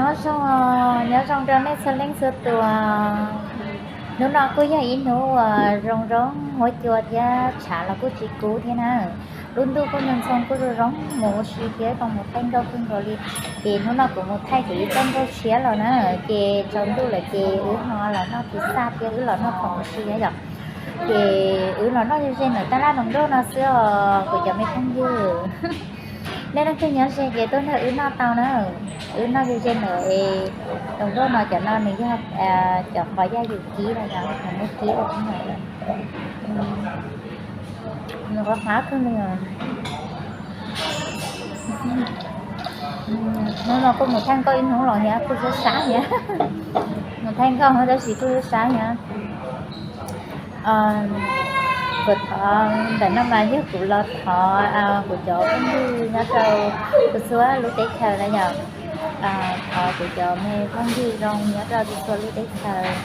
Nyob zoo, nyob zoo rau nej txhua leej txhua tus. Hnub no kuj yog ib hnub uas zoo zoo huab cua thiab tshav los kuj tsis kub thiab na. Lub ntuj kuj ntxhoo ntxhoo kuj zoo zoo mus ua si thiab zoo mus thaij nkauj kawg nkaus li. Ces hnub no kuv mus thaij kuv ib txoj nkauj tshiab los na, ces tsaus ntuj lawm ces wb ho los noj pizza thiab wb los noj khoom ua si na yom. Ces wb los noj ze ze ntawm tab laj Hluas Nkauj no xwb os kuv cov me phooj ywg. Nej leej twg nyob ze ces tuaj nrog wb noj tau na. Wb noj ze ze ntawm es Hluas Nkauj no cov no nws yog cov qos yaj yus kib los yog qos nej kib los no. Nws qhuav qhuav kawg li. Hnub no kuj mus thaij nkauj ib hnub los thiab kuj sab sab thiab. Mus thaij nkauj tab sis kuj sab sab thiab. Kuv thov ntawm no mas yog kuv los thov kuv cov phooj ywg nyob rau txhua txhua lub teb chaws na yom. Thov kuv cov me phooj ywg zoo nyob rau txhua txhua lub teb chaws,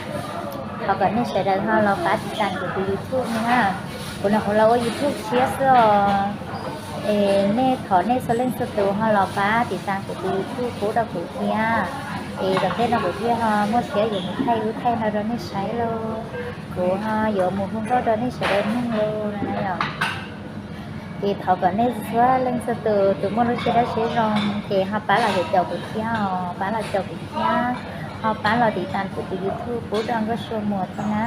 thov kom nej sawv daws ho los pab tiv tas kuv tus YouTube no na. Kuv nyuam qhuav los ua YouTube tshiab xwb os. Es nej thov nej txhua leej txhua tus ho los pab tiv tas kuv tus YouTube pub rau kuv thiab. Es tom ntej no kuv thiaj ho muaj siab yuav mus thaij ub thaij no rau nej saib lauj. Kuv ho yuav mus hu nkauj rau nej sawv daws mloog lauj no na yom. Ces thov kom nej txhua leej txhua tus, tus muaj lub siab dawb siab zoo ces ho pab los caum kuv thiab os, pab los caum kuv thiab, ho pab los tiv tas kuv tus YouTube pub rau Nkauj Sua Muas thiab na.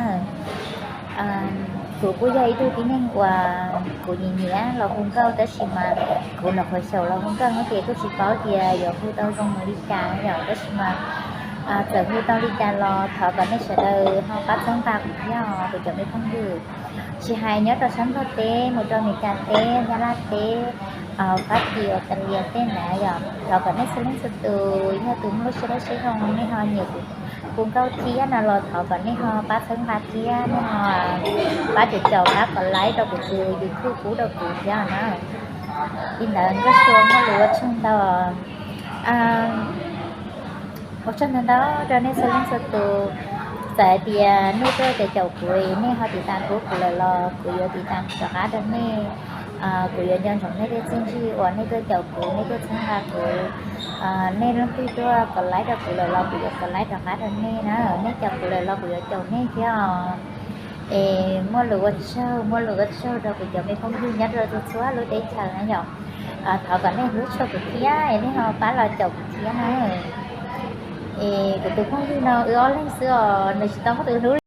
Kuv kuj yog ib tug tib neeg uas kuv nyiam nyiam los hu nkauj tab sis mas kuv nyuam qhuav xyaum los hu nkauj no ces kuj tsis paub tias yuav hu tau zoo li cas yom, tab sis mas txawm hu tau li cas los thov kom nej sawv daws ho pab txhawb nqa kuv thiab os kuv cov me phooj ywg. Tsis hais nyob rau sab Nplog teb, mus rau Amelikas teb, Nyab Laj teb, Fab Kis, Australia tej na yom, thov kom nej txhua leej txhua tus yog tus muaj lub siab dawb siab zoo nej ho nyiam kuv hu nkauj thiab no los thov kom nej ho pab txhawb nqa thiab nej ho pab caum caum pab kom like rau kuv tus YouTube pub rau kuv thiab na. Li ntawd Nkauj Sua muaj lus ua tsaug ntau. Ua tsaug ntau ntau rau nej txhua leej txhua tus. Txawm hais tias nej tuaj caum caum kuv, nej ho tiv tas pub kuv lawm los kuv yuav tiv tas rov qab rau nej. Kuv yuav nco ntsoov nej tej txiaj ntsig uas nej tuaj caum kuv, nej tuaj txhawb nqa kuv. Nej leej twg tuaj kom like rau kuv lawm los kuv yuav kom like rov qab rau nej na. Nej caum kuv lawm los kuv yuav caum nej thiab os. Es muaj lus ua tsaug, muaj lus ua tsaug rau kuv cov me phooj ywg nyob rau txhua txhua lub teb chaws na yom. Thov kom nej hlub tshua kuv thiab es nej ho pab los caum kuv thiab na. Es kuv tus phooj ywg no wb ob leeg xwb os, nws tsis tau muaj tus hlub